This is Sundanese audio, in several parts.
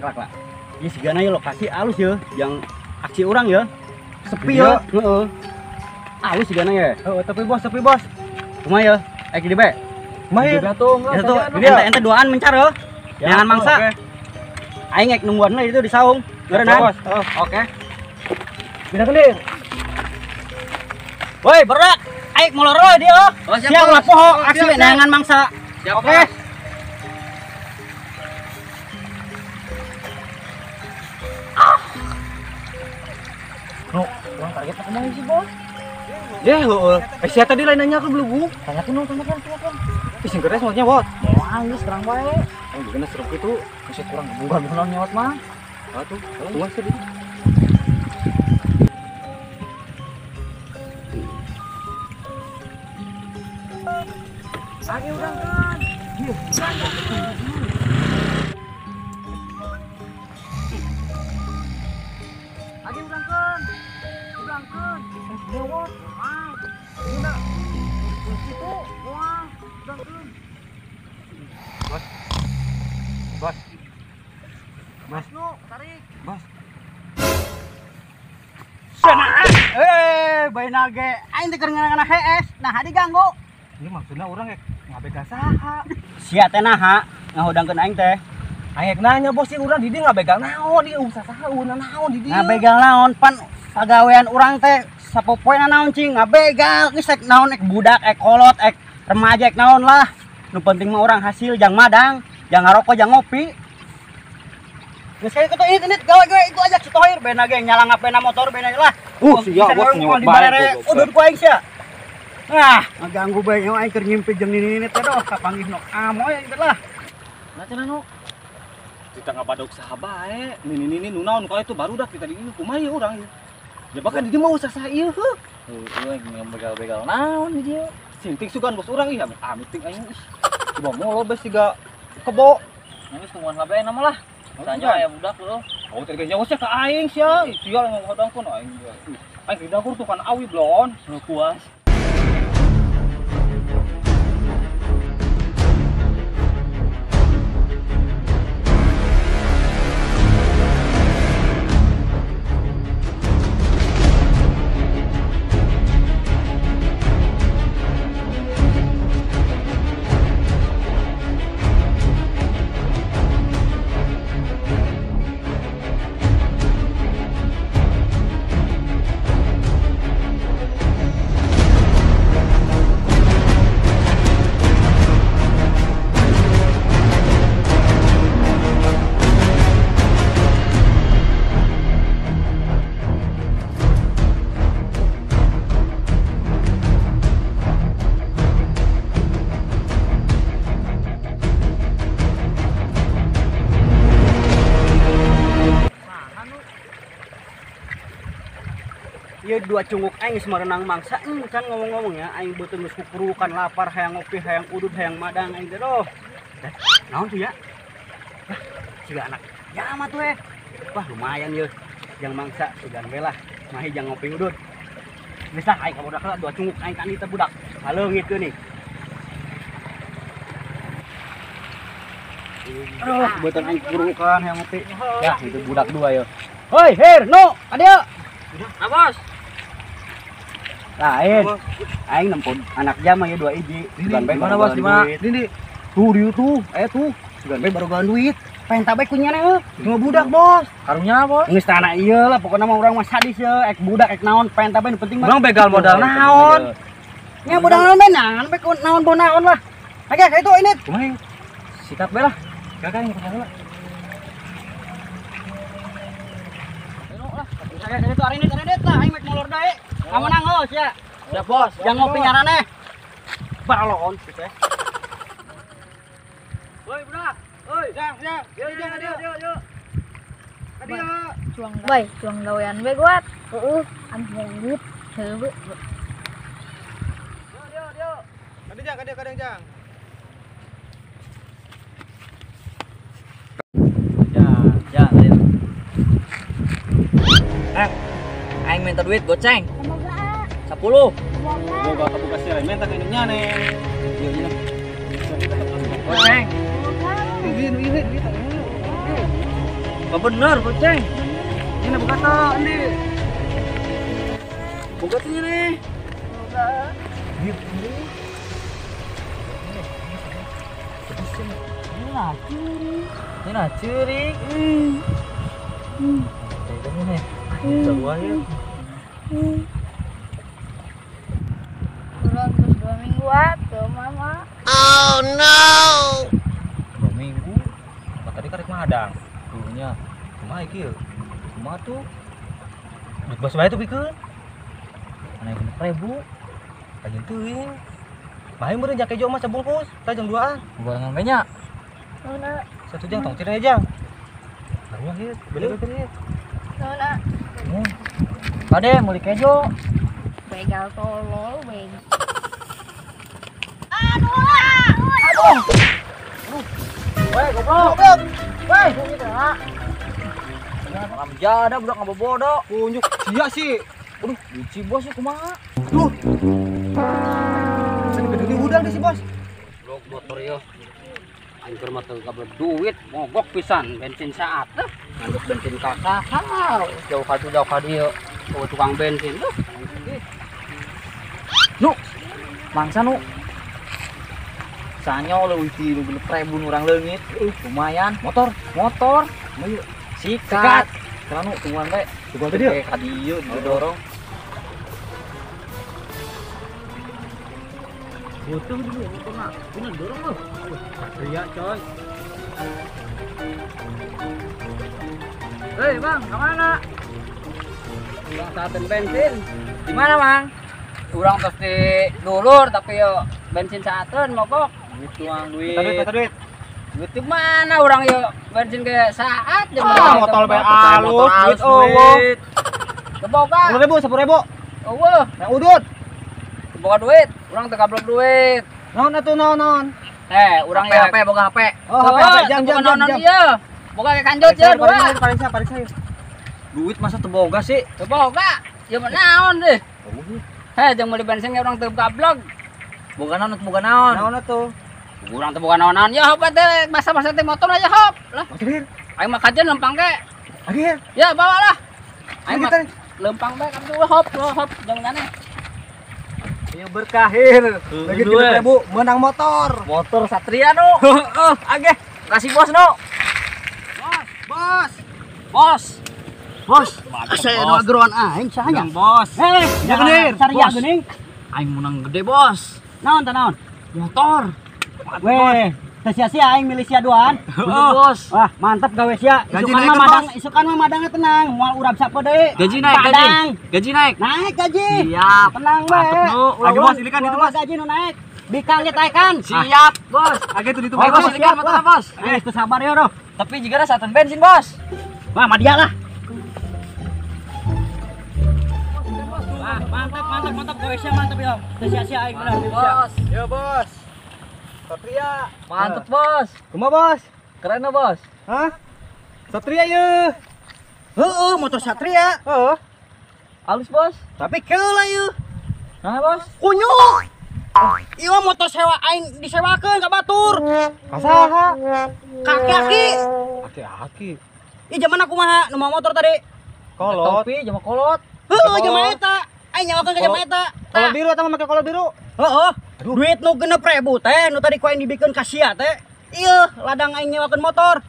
Kelak. Ieu sigana ye lokasi alus ye, yang aksi urang ya. Sepi ya. Heeh. Alus sigana ye. Heeh, tapi bos, sepi bos. Kumaha ye? Ek di bae. Kumaha ye? Ente duaan mencar heuh. Jangan mangsa. Aing ek nungguan lah itu di saung. Geureunan. Oke. Pindah kelir. Woi, berak. Aing molor we dia. Siap lah poho aksi neangan mangsa. Oke. Nu, urang target kumaha sih, Bos? Ya, heueuh. Sia tadi lain nanya ke belugu. Tanyakeun dong, tanyakeun. Ih, sing geres maksudnya, Bos. Moal geus terang wae. Oh, gimana serem kitu? Masih kurang gebugan naon nyawat mah. Atuh, tunggu sih. Lagi urang kan. Lagi urang kan. Udangkeun. Lewat. Ah. Udah. Situ. Wah, udangkeun. Bos. Bos. Bos. Nu, tarik. Bos. Sana. Bae nage. Aing teh keur ngeunah hees. Nah, diganggu. Ini maksudnya urang rek ngabegal saha? Sia teh naha ngahudangkeun aing teh. Aing nanya bos, urang di dieu ngabegal naon? Ieu saha naon di dieu? Ngabegal naon pan pagawean urang teh sapopoena naon cing ngabegal geus ek naon ek budak ek kolot ek remaja ek naon lah. Nu penting mah urang hasil jang madang, jang ngarokok, jang ngopi. Geus kayak kitu ini gawe-gawe iku ajak si Tohir bena ge nyala ngapena motor bena lah. Sia bos nyewot bae. Udud ku aing sia. Ah, ngaganggu bae nyawa aing keur ngimpi jeung nini-nini teh doh kapanggih nok amoy aing teh lah. Nah cenah nu kita ngabadog saha bae, nini-nini nu naon ka itu barudak kita di ini kumaha ieu urang ieu. Ya bahkan di dieu mah usah saha ieu heuh. Heueuh ngabegal-begal naon di dieu. Sinting sugan bos urang ih amit ting aing ih. Coba molo bes siga kebo. Geus tungguan kabeh nama lah. Tanya aya budak leuh. Oh teh nyawa sia ka aing sia, sia ngahodangkeun aing. Aing di dapur tuh kan awi blon. Nu kuas. Ieu dua cunguk aing geus merenang mangsa kan ngomong-ngomong ya aing beuteung geus kukurukan lapar hayang ngopi hayang udud hayang madang aing teh doh. Naon tuh ya? Wah, siga anak jama tuh eh. Wah, lumayan ye. Jang mangsa sugan we lah. Mahi jang ngopi udud. Geus lah aing ka budak lah dua cunguk aing kan ieu teh budak. Haleungit geuning. Aduh, beuteung aing kukurukan hayang ngopi. Ya, itu budak dua ye. Hoi, her, no, adieu. Nah, bos. Lain, aing nempun anak jama ya dua iji. Di mana bos? Di mana? Di tuh, di tuh, tuh. Sugan bae baru gawean duit. Penta bae kunyana heuh. Cuma budak, Bos. Karunya, Bos. Geus tanah ieu lah pokona mah urang mah sadis ye, ek budak ek naon penta bae nu penting mah. Urang begal modal naon? Nya modal naon bae naon bae naon bo naon lah. Oke, ka itu ini. Kumaha? Sikat bae lah. Kakak yang heula. Lah, itu hari ini lah aing mek molor dae. Amanang heuh sia. Siap, Bos. Jangan ngopi nyaraneh. Baralon gitu. Woi, budak. Woi, jang, jang. Yo, yo, yo, yo. Adio. Cuang bae, cuang gawean bae kuat. Heeh, anu duit. Heuh. Yo, yo, yo. Kade jang, kade kadang jang. Jang, jang, ayo. Aing minta duit goceng. 10. Boga kabuka sia minta ka nya nih. Ieu ieu. Goceng. Ieu ieu. Ba bener goceng. Ini buka tuh, Andi. Buka tuh nih. Boga. Ini nah curi. Ini nih. Coba ya. Kurang terus 2 minggu atuh mama. Oh no. 2 minggu. Apa tadi karek madang. Dulunya. Kumaha iki? Kumaha tuh? Duit bos bae tuh pikeun. Ana 6.000. Kajeun teuing. Main meureun jake jo mah sabungkus, tah jam 2-an. Gorengan bae nya. Naon? Satu jam tong tirnya jang. Baruah ieu, bener-bener ieu. Naon? Kade meuli kejo. Begal tolol, begal. Aduh. Aduh. Woi, goblok. Woi, jada budak ngabobodo. Kunjuk sia sih. Aduh, dici bos kumaha? Aduh. Sini gede hudang deh si bos. Blok motor yo. Aing keur mah teu kabel duit, mogok pisan bensin saat. Nganjuk bensin kakak. Jauh ka jauh ka dieu. Oh, tukang bensin tuh. Nu. Mangsa nu. Sanyo leuwih ti 6.000 urang leungit. Lumayan. Motor, motor. Sikat. Karena nu tungguan bae. Tungguan tadi ya? Ka dieu didorong. Butuh dulu motor mah. Bener dorong lu. Satria coy. Hei, Bang, ke mana? Urang saateun bensin. Di mana, Bang? Urang terus di dulur tapi yo bensin saateun mogok. Duit tuang duit. Duit, duit. Duit di mana urang yo bensin ke saat jeung motor bae alus, duit eueuh. Teboga. 10.000, 10.000. Eueuh, yang udut. Teboga duit, urang teu gablok duit. Naon atuh naon-naon? Urang ya HP, boga HP. Oh, HP, HP, jam jam jam. Ieu. Boga ke kanjot ye dua. Pariksa, pariksa. Duit masa teboga sih? Teboga. Ya naon deh. Heh, jeung meuli bensin urang teu gablok. Boga naon boga naon? Naon atuh? Urang teu boga naon-naon. Ya hop teh masa-masa teh motor aja hop lah. Aing mah kajeun lempang ge. Akhir. Ya bawa lah. Aing mah lempang bae kabeh hop hop jangan aneh. Ayo berkahir. Lagi 3.000 menang motor. Motor Satria nu. Heeh, ageh. Kasih bos nu. Bos, bos. Bos. Bos. Saya nu ageroan aing saha nya? Bos. Heh, ya Saria geuning. Aing menang gede, Bos. Naon tah naon? Motor. Weh, teu sia-sia aing milih sia duaan. Bos. Wah, mantap gawe sia. Isukan mah madang, isukan mah madangna tenang, moal urap sapo deui. Gaji naik, gaji. Gaji naik. Naik gaji. Siap. Tenang bae. Lagi bos, ini kan itu bos. Gaji nu naik. Bikang ge taekan. Siap, Bos. Age itu ditu bos, ini kan motor bos. Geus teu sabar ya, Bro. Tapi jigana saateun bensin, Bos. Wah, mah dia lah. Wah, mantap, mantap, mantap gawe sia mantap ya. Teu sia-sia aing bener. Bos. Yo, Bos. Satria. Mantep, Bos. Kumaha, Bos? Keren bos. Hah? Satria ye. Heeh, motor Satria. Heeh. Halus, Bos. Tapi keula ieu. Nah, Bos. Kunyuk. Ieu motor sewa aing disewakeun ka batur. Ka saha? Ka aki-aki. Aki-aki. Ieu jaman kumaha nu mawa motor tadi? Kolot. Topi jama kolot. Heeh, jama eta. Aing nyawakeun ka jama eta. Kolot biru atau make kolot biru? Heeh. Duit nu 6.000 teh nu tadi ku aing dibikeun ka sia teh. Ieu ladang aing nyewakeun motor.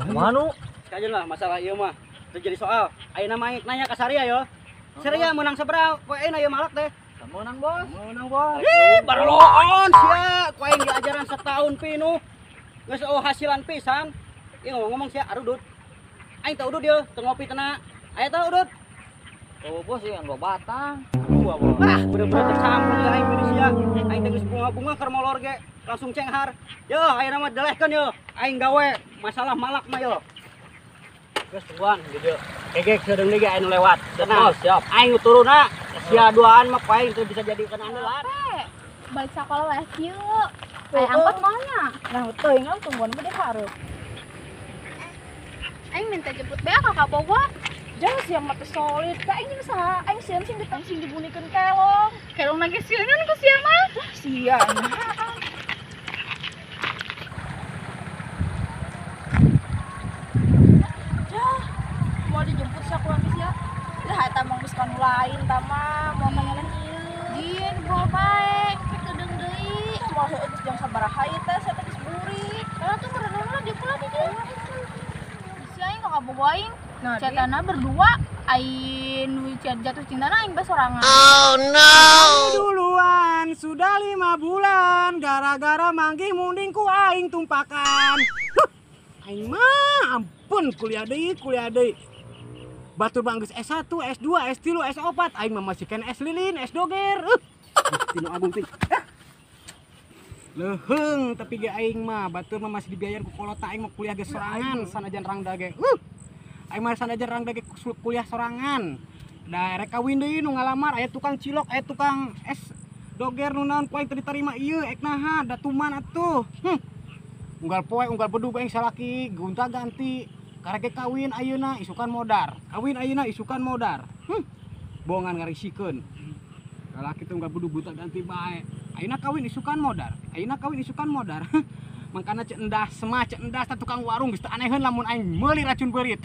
Kumaha nu? Kajeun lah masalah ieu mah. Teu jadi soal. Ayeuna mah nanya ka Saria yo. Saria meunang sabaraha poe ayeuna ieu malak teh? Meunang bos. Meunang bos. Ih, baroloon sia. Ku aing diajaran setahun pinuh. Geus eueuh hasilan pisan. Ieu ngomong-ngomong sia arudut. Aing teu udud yeuh, teu ngopi tena. Aya teu udud? Oh bos ieu dua batang. Ah, bener-bener tercampur ya aing di sia. Aing teh geus bunga-bunga keur molor ge langsung cenghar. Yo, ayeuna mah delehkeun yo. Aing gawe masalah malak mah yo. Geus tungguan di dieu. Kegek sedeung deui ge anu lewat. Tenang, siap. Aing nu turunna sia duaan mah ku aing teu bisa jadikeun andalan. Balik sakola wae kieu. Aya angkot moal nya. Nah, teuing lah tungguan mah dihareup. Aing minta jemput bae ka Bogor. Jangan siang mati solid, ka aing jeung saha? Aing sieun sing ditang sing dibunikeun kelong. Kelong na ge sieunan ku sia mah. Wah, sia. Jah, mau dijemput sia ku lagi sia. Lah eta mah geus kanu lain ta mah, moal manyalan ieu. Jin, bawa bae, pikedeung deui. Moal heueuh geus jam sabaraha ieu teh, sia teh geus burik. Lah tuh merenung lah di kula di dieu. Si aing ka Bogor aing. Nah, Cetana berdua, aing nu jatuh cintana aing bae sorangan. Oh no. Duluan sudah 5 bulan gara-gara manggih munding ku aing tumpakan. Huh, aing mah ampun kuliah deui, kuliah deui. Batur mah geus S1, S2, S3, S4, aing mah masih keneh S lilin, S doger. Tinu agung ting. Leuheung tapi ge aing mah batur mah masih dibiayain ku kolota aing mah kuliah ge sorangan sanajan rangda ge. Aing mah sanajan rangda ge kuliah sorangan. Da rek kawin deui nu ngalamar aya tukang cilok, aya tukang es doger nu naon ku aing teu diterima ieu ek naha da tuman atuh. Unggal poe unggal bedug aing salaki gonta ganti. Karek ge kawin ayeuna isukan modar. Kawin ayeuna isukan modar. Bohongan ngarisikeun. Lalaki teh unggal bedug gonta ganti bae. Ayeuna kawin isukan modar. Ayeuna kawin isukan modar. Mangkana cek endas semah cek endas ta tukang warung geus teu aneheun lamun aing meuli racun beurit.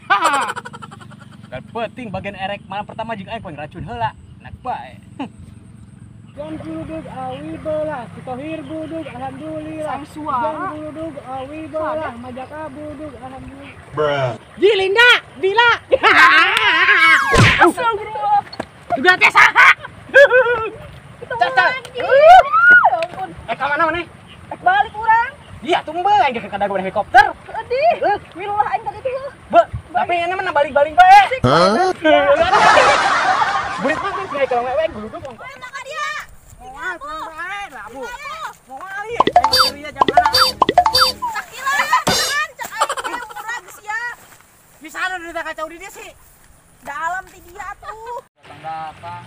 Gal penting bagian erek malam pertama jeung aing ku racun heula. Enak bae. Jan buludug awi belah, si Tohir budug alhamdulillah. Jan buludug awi belah, majaka budug alhamdulillah. Bruh. Ji Linda, Bila. Astagfirullah. Udah teh saha? Caca. Ya ampun. Ka mana maneh? Balik urang. Iya, tunggu aing ke kada helikopter. Edih. Wilulah aing tadi tuh. Be, tapi ini mah balik-balik bae. Hah? Burit mah geus naik kalau wewe guludug ongkos. Maka dia. Moal bae lah, Bu. Moal ieu. Aing jam mana? Takila, jangan cek aing urang geus sia. Bisa ada derita kacau di dia sih. Dalam ti dia atuh. Datang-datang.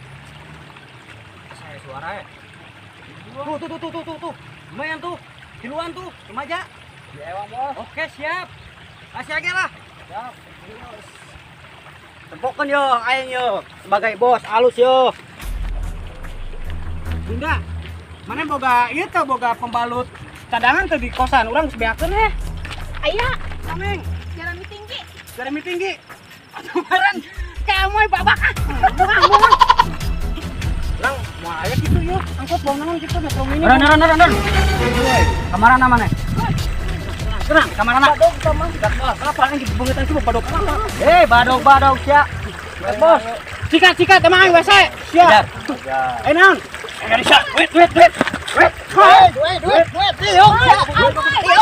Saya suara ya. Tuh tuh tuh tuh tuh tuh. Lumayan tuh. Kiluan tuh, remaja. Diewang bos. Oke, siap. Kasih aja lah. Siap. Tempokeun yo aing yo sebagai bos alus yo. Bunda, mana boga ieu teh boga pembalut cadangan teh di kosan urang geus beakeun heh. Aya, Ameng. Jerami tinggi. Jerami tinggi. Atuh meureun kamoy babak ah. Bunga. Urang moal aya kitu yeuh, angkot bawa naon kitu Metro Mini. Ran ran ran ran. Kamarana maneh? Tenang, kamarana. Badog sama. Apa aing dibeungetan coba badog. Eh, badog-badog sia. Bos. Sikat-sikat emang aing WC. Sia. Eh naon? Eh sia. Duit duit duit. Duit. Duit duit duit. Liuk. Liuk.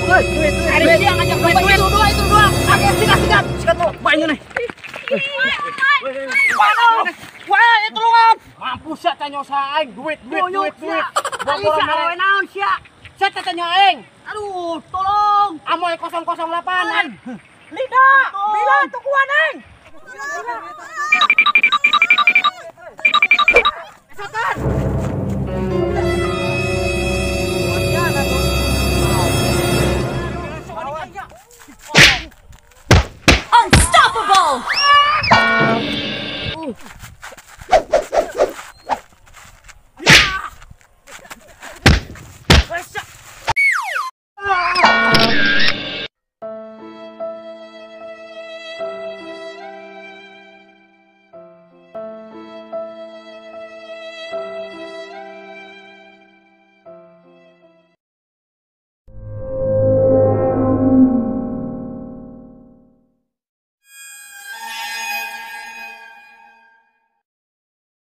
Duit duit. Ari sia ngajak duit duit. Itu dua itu dua. Sikat sikat. Sikat lu. Banyak nih. Waduh. Wah, itu tulungan. Mampus sia tanya aing duit duit duit duit. Boro-boro mere naon sia? Sia tanya aing. Aduh, tolong. Amoy 008. Lida, Bila tukuan aing.